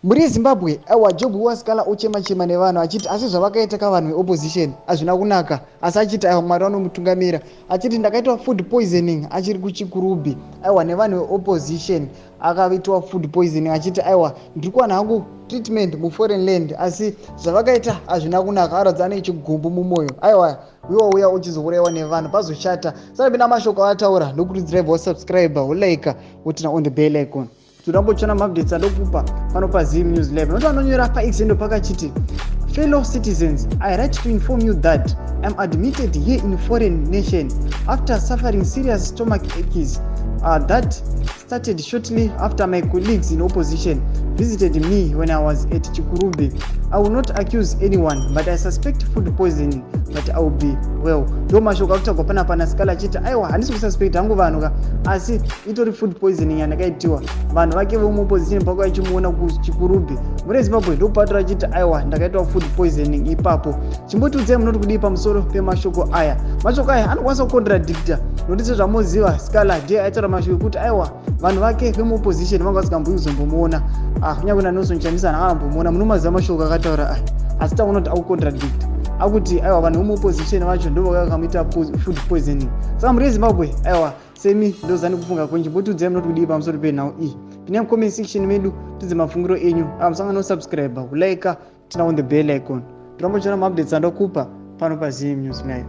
Mhuri yeZimbabwe, aiwa, Job waSikhala ochema chema nevanhu achiti asi zvavakaita kavanhu veopposition hazvina kunaka, asi achiti aiwa, Mwari vanomutungamira. Achiti ndakaitwa food poisoning achiri kuChikurubi, aiwa, nevanhu veopposition. Akaitwa food poisoning achiti aiwa, ndiri kuwana hangu treatment muforeign land, asi zvavakaita hazvina kunaka. Aratidza ane chigumbu mumwoyo. Aiwa, uiwa uya uchizourayiwa nevanhu pazoshata. Sanapinda mashoko aataura, ndokurudzirai wasubscribe, wolike, woturn on the bell icon. Torambotsvana maupdates andokupa pano paZim News Live. Nokuti vanonyora paX endo pakachiti, "Fellow citizens, I write to inform you that I'm admitted here in foreign nation after suffering serious stomach aches that started shortly after my colleagues in opposition visited me when I was at Chikurubi. I will not accuse anyone, but I suspect food poisoning, but I will be well." Ndo mashoko akutaurwa panapa naSikhala achiti aiwa, handisi kususpect hangu vanhu ka, asi itori food poisoning yandakaitiwa. Vanhu vake vemuopposition pako vachimuona kuChikurubi. Muri Zimbabwe, ndokupatora achiti aiwa, ndakaitwa food poisoning ipapo. Chimbotiudzai munoti kudii pamusoro pemashoko aya. Mashoko aya anokwanisa kucontradicta, nokuti sezvamuziva, Sikhala ndiye aitaura mashoko ekuti aiwa, vanhu vake vemuopposition vanga vasingamboi kuzombomuona. Ah, kunyange naNelson Chamisa haangambomuona. Munomaziva mashoko akataura aya, asi taona kuti akucontradicta, akuti aiwa, vanhu vemuopposition vacho ndo vakamuita food poisoning. Saka muri Zimbabwe, aiwa, semi ndozani kufunga kwenyu. Chimbotiudzai munoti kudii pamusoro penhau iyi. Pinai mucomment section medu, tidze mafungiro enyu. Musangano subscribe, kulike, turn on the bell icon. Tirambochiona maupdates andokupa pano paZim News Live.